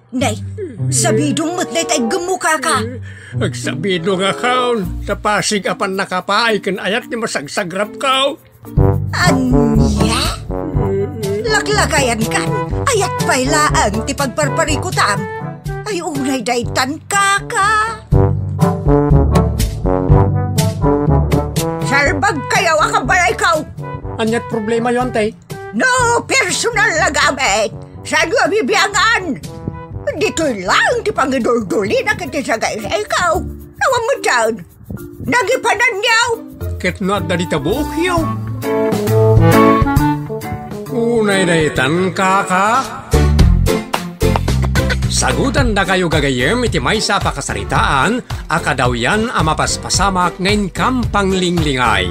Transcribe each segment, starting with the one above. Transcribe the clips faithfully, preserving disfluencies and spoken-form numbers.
Nay, sabidong met dayta iggemmo, kaka. Agsabidongakon, ta pasig a pannakapaay ken ayat ti masagsagrapko. Ania? Laklakayankan, ayat pay laeng ti pagparparikutam. Ay, unay daytan, kaka. Salbagkayo a kabalayko. Aniat problemayo, ante? No personal a gamit, saanyo a bibiangan? Ditoy laeng ti pangiduldulina ken ti sagaysayko. Awan met dayta. Nagipananyo. Ket no adda dita buokyo. Unay daytan, kaka. Sagutandakayo gagayyem iti maysa a pakasaritaan a kadawyan a mapaspasamak nga inkam panglinglingay.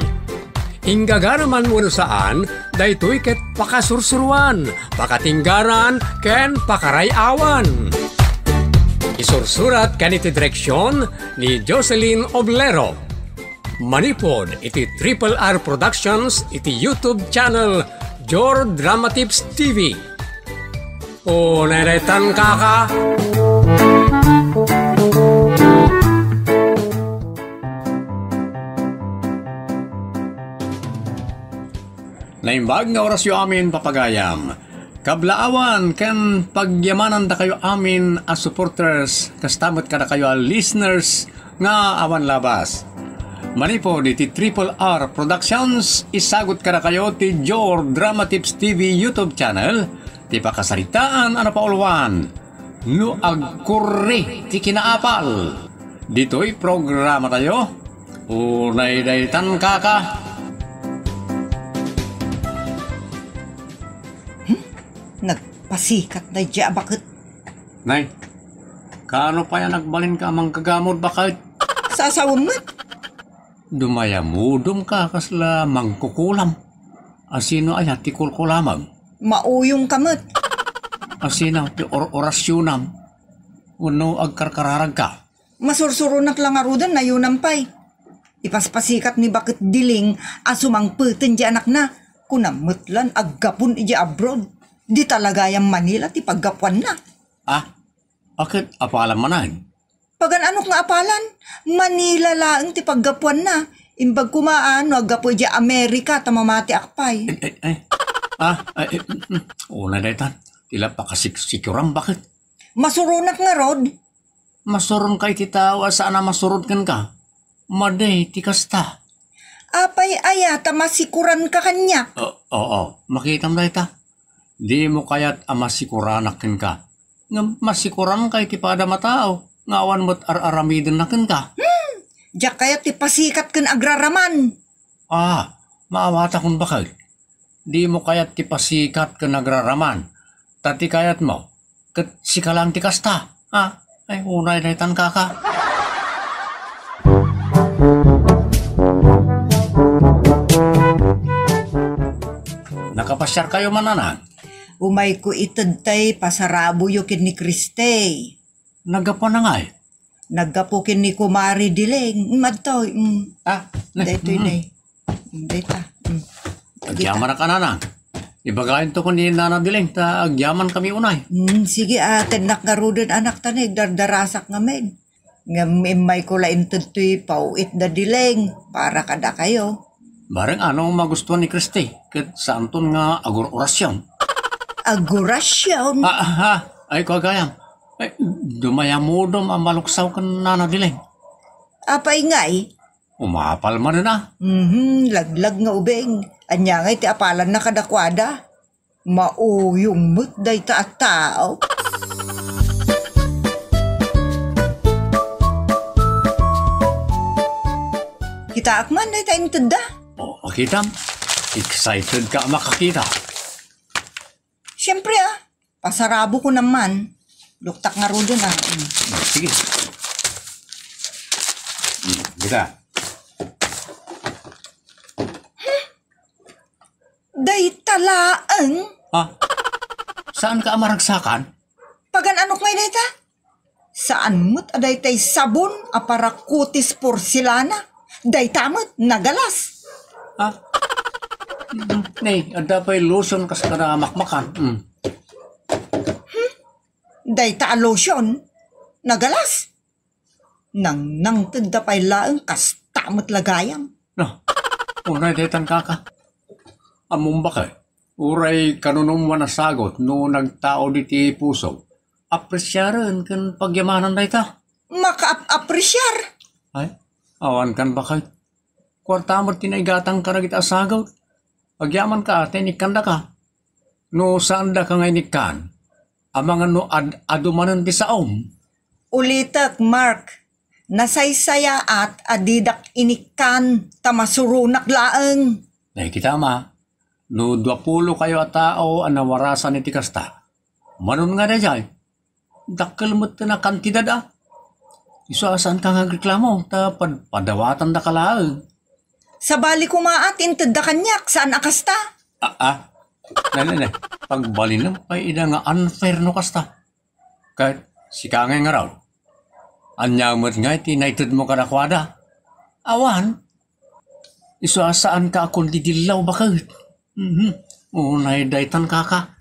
Inggagaraman wenno saan, daytoy ket pakasursuroan, pakatinggaran, ken pakaray-awan. Isursurat ken iti direksion ni Jocelyn Oblero. Manipud iti Triple R Productions iti YouTube channel Jor Dramatips T V. O, neretan, kaka. Naimbag nga orasyo amin, papagayam. Kablaawan ken pagyamanandakayo amin a supporters, kasta met kadakayo a listeners nga awan labas. Manipud iti Triple R Productions, isagut kadakayo ti Jor Dramatips T V YouTube channel, ti pakasaritaan a napauluan, No Agkurre ti Kinaapal. Ditoy programatayo, unay daytan, kaka. Hmm? Nagpasikat daydiay a baket. Nay, kaano pay a nagbalinka a manggagamod, baket? Sasawem met. Dumayamudom ka kasla mangkukulam. Asino aya ti kulkulamem? Mauyongka met. Asino ti or-orasyonam? Wenno agkarkararagka? Masursuronak la ngaruden, nayunam pay. Ipaspasikat ni baket Diling a sumangpeten di anakna. Kuna met lan aggapun idiay abroad. Dita la gayam Manila ti paggapuanna. Ah, a ket apalam manen? Pagan-anok nga apalan? Manila laeng ti paggapuanna. Imbag koma a no aggapu idiay Amerika ta mamatiak pay. Ay, ay, ay. Ah, ay, ay, mm, mm. Unay daytan. Ti la pakasiksikuram, baket? Masuronak ngarud? Masuronka iti tao a saan a masurod kenka. Madi ti kasta. Apay aya ta masikuranka kaniak? O, oo, makitam dayta. Dimo kayat a masikuranak kenka. Ngem masikuranka iti padam a tao nga awan met ar-aramidenna kenka. Hmm, diak kayat ti pasikat ken agraraman. Ah, maawatakon, baket. Dimo kayat ti pasikat ken agraraman. Ta ti kayatmo, ket sika laeng ti kasta. Ah, ay, unay daytan, kaka. Nakapasiarkayo man, nanang? Umayko ited tay pasaraboyo ken ni Kristey. Naggapuana ngay? Naggapu ken ni Kumare Dileng. Mm, adtoy, mm. Ah, ne, daytoy, mm. Nay. Mm, dayta. Mm. Agyamanak a, nanang. Ibagayo ken ni Nana Dileng, ta agyamankami unay. Mm, sige, ah, tennak ngaruden, anak, ta nagdardarasak ngamin. Ngem immayko la inted toy paw-it da Dileng para kadakayo. Bareng ano magustuan ni Kristey, ket saanton nga agur-orasion. Agur-orasion? Ah, ah, ah, ay, kagayam. Ay, dumayamudom a maluksaw ken Nana Dileng. Apay ngay? Umapal manen a. Mhm, laglag nga ubing. Ania ngay ti apalanna kadakuada? Mauyong met dayta a tao. Kitaak man dayta intedda. O, akitam. Excited ka a makakita. Siempre, ah. Pasarabokon man. Luktak ngaruden, ah. Mm. Sige. Mm, kita. Dayta laeng? Ha? Saan ka a maragsakan? Pagan-anok ngay dayta? Saan met a daytay sabon a para kutis porselana? Dayta met, nagalas. Ha? Mm, ne, adda pay lotion kas kada makmakan. Mm. Dayta a lotion, nagalas. Nangnangtedda pay laeng kasta met la gayam. No, unay daytan kaka. Ammom baket, uray kanunum a nasagut no nagtaud iti puso, apresiaren ken pagyamanan dayta. Makaap-apresiar? Ay, awan kan baket. Kuarta met ti naigatang kadagiti asagut. Agyamanka a ta inikkandaka. No saandaka nga inikkan, amangan no ad-adu manen ti saom. Ulitek, Mark, nasaysayaat a didak inikkan ta masuronak laeng. Nakita ma, no duapulo kayo a tao a nawarasan iti kasta, manon nga daydiay, dakkel met ti nakantidad a. Isu a saanka nga agreklamo ta padpadawatandaka laeng. Sabali koma a ti intedda kaniak, saan a kasta? Ah, ah. Ne, ne, ne. Pagbalinem pay ida nga unfair no kasta. Ket sika ngay ngarud, ania met ngay ti naitedmo kadakuada? Awan. Isu a saanka a kundidillaw baket. Mhm. Unay daytan kaka.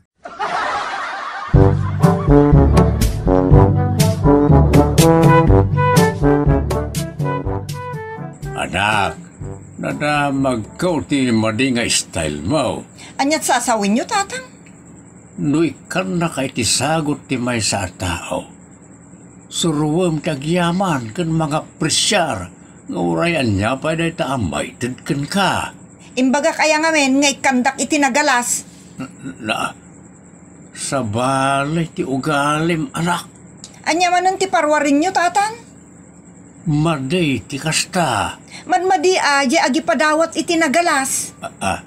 Anak, nadamagko ti madi nga style mo. Aniat sasawinyo, Tatang? No ikkannaka iti sagut ti maysa a tao, suroem ti agyaman ken mangapresiar nga uray ania pay dayta a maited kenka. Imbagak aya ngamin nga ikkandak iti nagalas? Na, sabali ti ugalim, anak. Ania manen ti parwarinyo, Tatang? Madi ti kasta. Madmadi a, di agipadawat iti nagalas. Ah, ah.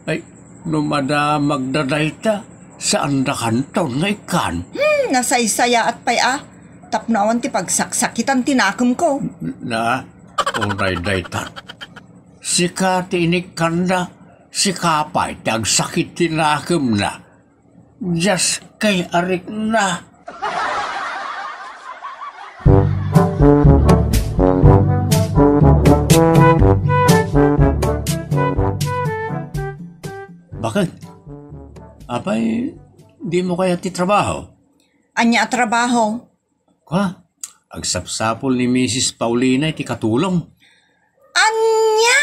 Ay, no madamagda dayta, saandakanton nga ikkan. Hmm, nasaysayaat pay a. Tapno awan ti pagsaksakitan ti nakemko. Na, unay dayta. Sika ti inikkanda, sika pay ti agsakit ti nakemna. Dios kay arikna. Baket? Apay, dimo kayat ti trabaho? Ania a trabaho? Kwa, agsapsapul ni Misis Paulina iti katulong. Ania?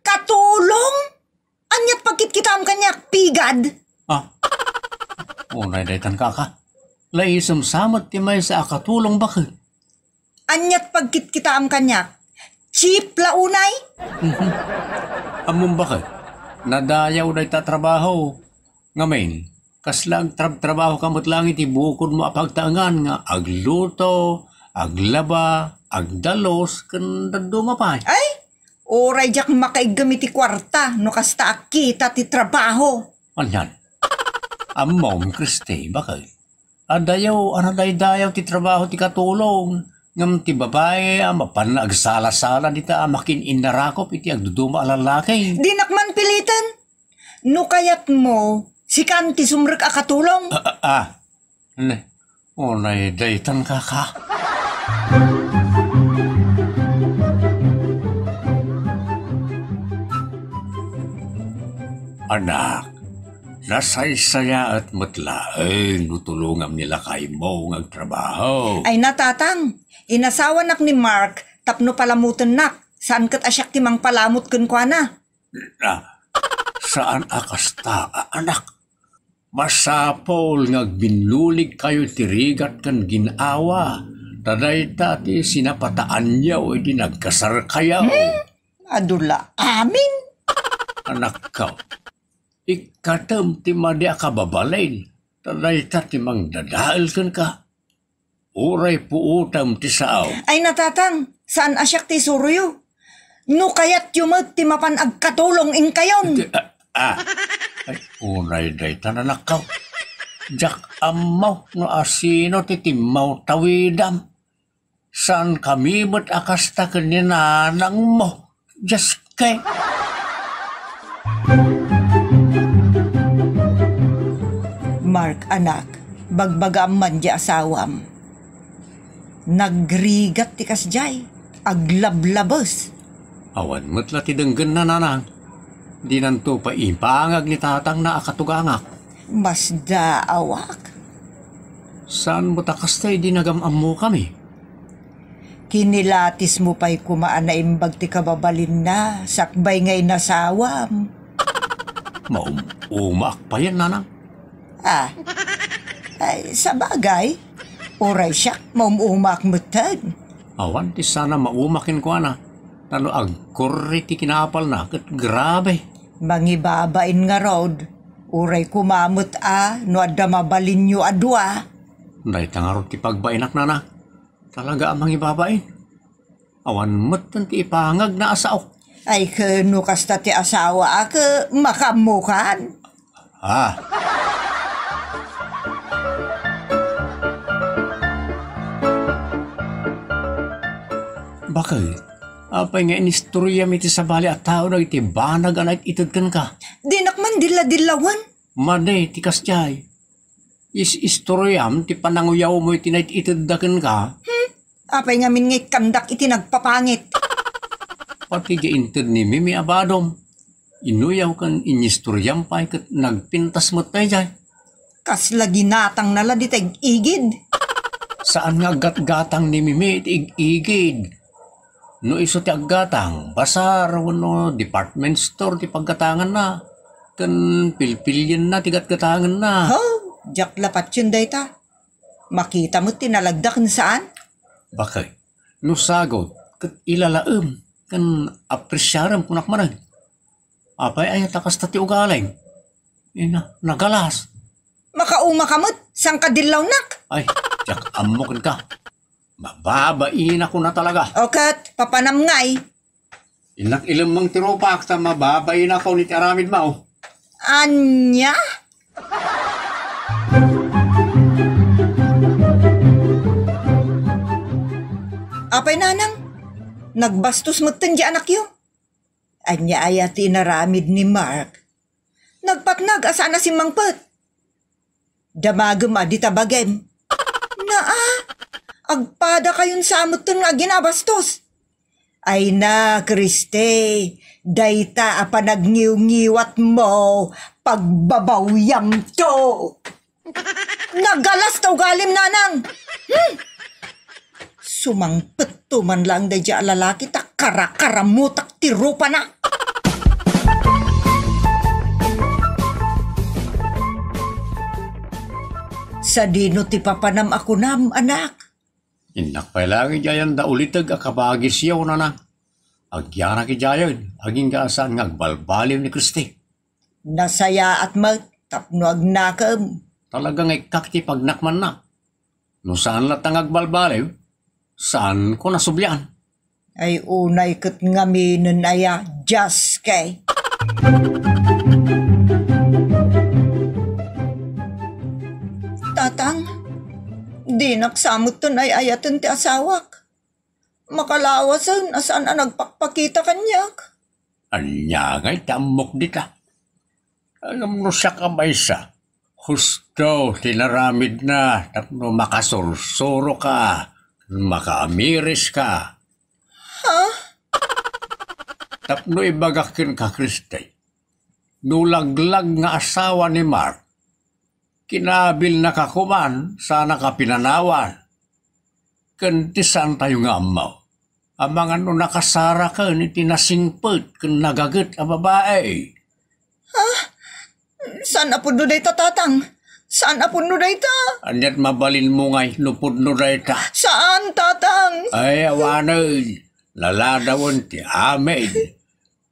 Katulong? Aniat pagkitkitaam kaniak, pigad? Ah. Unay daytan kaka. Laisem sa met ti maysa a katulong baket. Aniat pagkitkitaam kaniak? Cheap la unay? Mhm. Ammom baket, nadayaw dayta a trabaho. Ngamin, kasla agtrabtrabahoka met laeng iti bukodmo a pagtaengan nga agluto, aglaba, agdalus, ken dadduma pay. Ay, uray diak makaiggem iti kuarta no kasta a kita ti trabaho. Anian? Ammom, Christy, baket? Adayo a nadaydayaw ti trabaho ti katulong, ngem ti babai a mapanna agsalasala dita a makin-innarakop iti agduduma a lallaki. Dinak man piliten. No kayatmo, sikan ti sumrek a katulong. Ah, ah, ah. Ne, unay daytan kaka. Anak, nasaysayaat met laeng no tulongam ni lakaymo nga agtrabaho. Ay, natatang, inasawanak ni Mark tapno palamutennak, saan ket a siak ti mangpalamut kenkuana. Na, saan a kasta a anak. Masapul nga agbinluligkayo iti rigat ken gin-awa, ta dayta ti sinapataanyo idi nagkasarkayo. Hmm? Adu la amin? Anakko, ikkatem ti madi a kababalin, ta dayta ti mangdadael kenka. Uray puotem ti sao. Ay, natatang, saan a siak ti isuroyo. No kayatyo met ti mapan agkatulong inkayon. Ti, ah, ah. Ay, unay dayta, anakko. Diak ammo no asino ti timmawtawidam. Saankami met a kasta ken ni nanangmo. Dios kay. Mark, anak, bagbagaam man di asawam. Nagrigat ti kasdiay, aglablabes. Awan met la ti denggenna, nanang. Dinanto pay ipangag ni tatangna a katugangak. Masdaawak. Saan mo ta kasta idi nagam-ammokami? Kinilatismo pay koma a naimbag ti kababalinna sakbay nga inasawam. Maum-umaak payen, nanang. Ah, ay, sabagay, uray siak maum-umaak metten. Awan ti sana mauma kenkuana, ta no agkurre ti kinapalna ket grabe. Mangibabain ngarud, uray koma met a no adda mabalinyo a dua. Dayta ngarud ti pagbainak, nanang. Talaga a mangibabain. Awan metten ti ipangagna a sao. Ay, ken no kasta ti asawaak, makaammokan? Ah. Bakay, apay nga inistoriam iti sabali a tao dagiti banag a nait-ited kenka? Dinak man dilla-dillawen. Madi ti kasdiay. Is-istoriam ti pananguyawmo iti nait-itedda kenka. Hmm? Apay ngamin nga ikkandak iti nagpapangit? Pati diay inted ni Mimi a badom. Inuyaw ken inistoriam pay ket nagpintas met daydiay. Kasla ginatangna la dita ig-igid. Saan nga aggatgatang ni Mimi iti ig-igid? No isu ti aggatang, bazar wenno department store ti paggatanganna, ken pilpilienna ti gatgatangenna. Ho, diak la patien dayta. Makita met ti nalagda ken saan? Bakay, no sagut, ket ilalaem, ken apresiarem kunak manen. Apay aya ta kasta ti ugalim? Ina, nagalas. Makauma ka met, saan ka dillawnak? Ay, diak ammo kenka. Mababainak una talaga. O ket, papanam ngay. Innak ilemmeng ti rupak ta mababainak iti aramidmo. Ania? Apay nanang, nagbastos metten ti anakyo? Ania aya ti inaramid ni Mark? Nagpatnag a saan a simmangpet. Damagem a dita bagim. Naa, agpadakayon sa metten nga aginabastos. Ay na, Kriste, dayta a panagngiwngiwatmo, pagbabawyamto. Nagalas ta ugalim, nanang. Hmm. Sumangpetto man laeng daydiay a lalaki ta karakaramutak ti rupana. Sadino ti papanam a kunam, anak? Innak pay laeng idiay anda uliteg a kabagisyo, nanang. Agyanak idiayen, agingga a saan nga agbalbaliw ni Kristi. Nasayaat met tapno agnakem. Talaga nga ikkak ti pagnakmanna. No saan latta nga agbalbaliw, saanko nasublian. Ay, unay ket ngaminen aya, Dios kay. Tatang, dinak sa metten ay-ayaten ti asawak. Makalawasen a saan a nagpakpakita kaniak. Ania ngay ti ammok dita? Ngem no siak a maysa, husto ti inaramidna tapno makasursuroka, makaamiris ka. Ha? Tapno ibagak kenka, Kriste, no laglag nga asawa ni Mark, kinabilnaka koman sana kapinanawan. Ken ti saantayo nga ammo, amangan no nakasaraken iti nasingpet ken nagaget a babai. Ha? Saan a pudno dayta, Tatang? Saan a pudno dayta? Aniat mabalinmo ngay no pudno dayta? Saan, Tatang? Ay, awanen. Laladawen ti amin.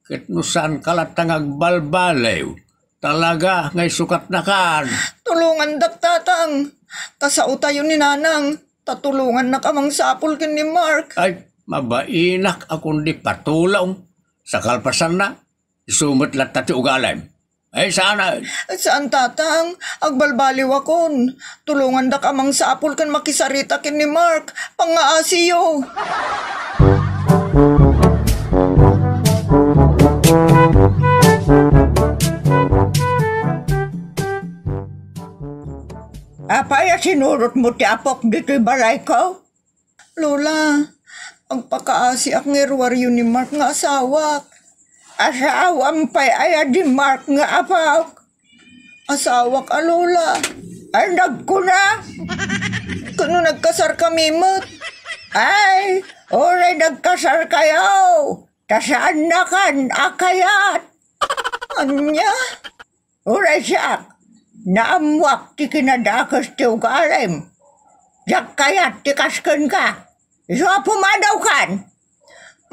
Ket no saanka latta nga agbalbaliw, talaga nga isukatnakan. Tulongandak, Tatang. Ta saotayo ni Nanang, ta tulongannak a mangsapul ken ni Mark. Ay, mabainak a kundi patulong. Sa kalpasanna, isu met latta ti ugalim. Ay, saan a? Saan, Tatang. Agbalbaliwakon. Tulongandak a mangsapul ken makisarita ken ni Mark. Pangngaasiyo. Apay a sinurotmo ti apok ditoy balayko? Lola, agpakaasiak nga iruaryo ni Mark nga asawak. Asawam pay aya di Mark nga apok? Asawak a, Lola. Ay, nagkuna? Kano nagkasarkami met? Ay, uray nagkasarkayo, ta saannakan a kayat. Ania? Uray siak, naammoak ti kinadakes ti ugalim. Diak kayat ti kas kenka. Isu a pumadawkan.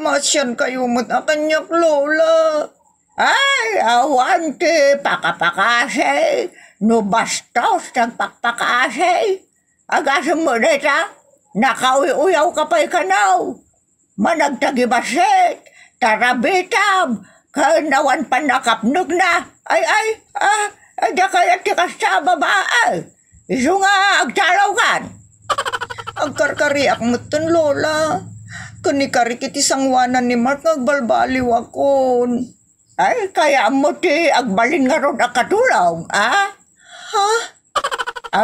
Masiankayo met a kaniak, Lola. Ay, awan ti pakapakasi no bastos ti agpakpakasi. Agasem met dayta, nakauy-uyawka pay kano. Managtagibassit, tarabitab, ken awan pannakapnekna. Ay, ay, ah, adda kayat ti kasta a babae. Isu nga agtalawkan. Agkarkariak metten, Lola. Ken ikarik iti sangoanan ni Mark nga agbalbaliwakon. Ay, kayatmo ti agbalin ngarud a katulong, a? Ha?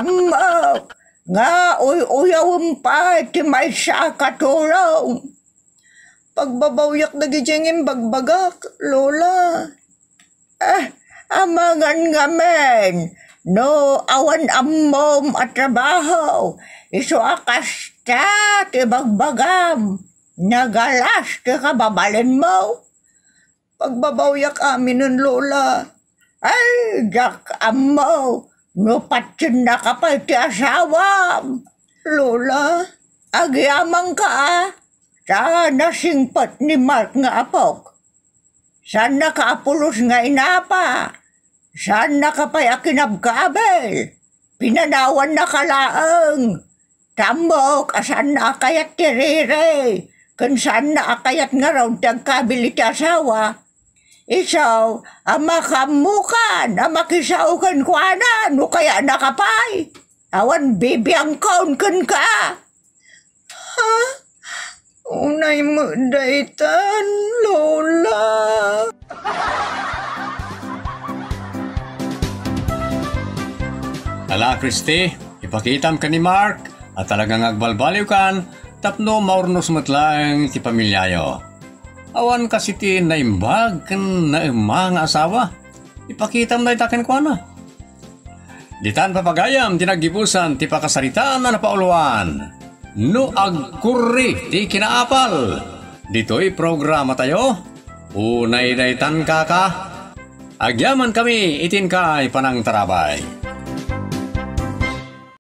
Ammok nga uy-uyawem pay ti maysa a katulong. Pagbabawiak dagidiay nga imbagbagak, Lola. Ah, amangan ngamin, no awan ammom a trabaho, isu a kasta ti bagbagam, nagalas ti kababalinmo. Pagbabawiak aminen, Lola. Ay, diak ammo no patiennaka pay ti asawam. Lola, agyamankaka, a. Ta nasingpet ni Mark nga apok. Saannaka a pulos nga inapa. Saannaka pay a kinabkabil. Pinanawannaka laeng. Ta ammok a saanna a kayat ti Riri, ken saanna a kayat ngarud ti agkabil iti asawa. Isu a makaammokan a makisao kenkuana no kayatnaka pay. Awan bibiangkon kenka. Ha? Unay met daytan, Lola. Ala, Christy, ipakitam ken ni Mark a talaga nga agbalbaliwkan tapno maurnos met laeng ti pamiliayo. Awan kasi ti naimbag ken naemma nga asawa. Ipakitam dayta kenkuana. Ditan papagayam ti naggibusan ti pakasaritaan a napauluan. No agkurri ti kinaapal, ditoy programatayo, unay daytan kaka. Agyamankami iti inkay panangtarabay.